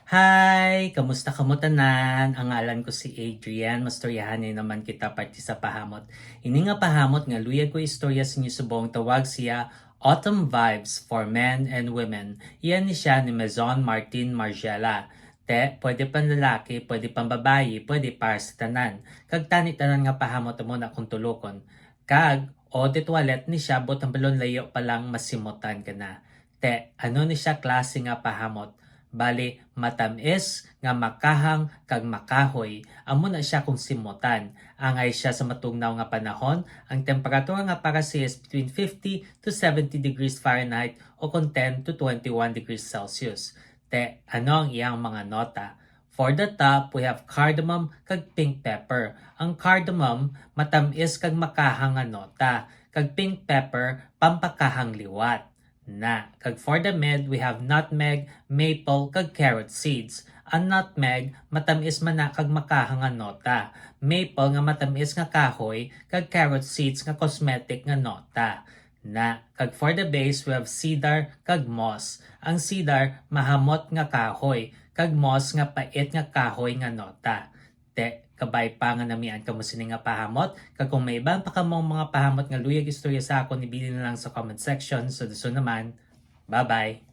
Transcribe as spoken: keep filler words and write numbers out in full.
Hi! Kamusta kamo tanan? Ang ngalan ko si Adrian. Mastoryahanay naman kita parte sa pahamot. Ini nga pahamot nga luyag ko istorya sa inyo subong tawag siya Autumn Vibes for Men and Women. Iyan ni siya ni Maison Martin Margiela. Te, pwede pang lalaki, pwede pang babayi, pwede para sa tanan. Kag tani tanan nga pahamot amo na kung tulokon. Kag, eau de toilette ni siya, but ang balon layo pa lang masimutan ka na. Te, ano ni siya klase nga pahamot? Bali, matamis nga makahang kag makahoy, amo na siya kung simutan. Angay siya sa matugnaw nga panahon, ang temperatura nga para siya is between fifty to seventy degrees Fahrenheit o kung ten to twenty-one degrees Celsius. Te, ano ang iyang mga nota? For the top, we have cardamom kag pink pepper. Ang cardamom, matamis kag makahang nga nota, kag pink pepper, pampakahang liwat. Na, kag for the mid, we have nutmeg, maple, kag carrot seeds. Ang nutmeg, matamis man na kag makahang nga nota. Maple nga matamis nga kahoy, kag carrot seeds nga cosmetic nga nota. Na, kag for the base, we have cedar kag moss. Ang cedar, mahamot nga kahoy, kag moss nga pait nga kahoy nga nota. Te, kabay pa nga namian kamo sini nga pahamot, kag kung may iban pa kamong mga pahamot nga luyag istorya sa akon, ibilin na lang sa comment section. Sa dason naman, bye-bye!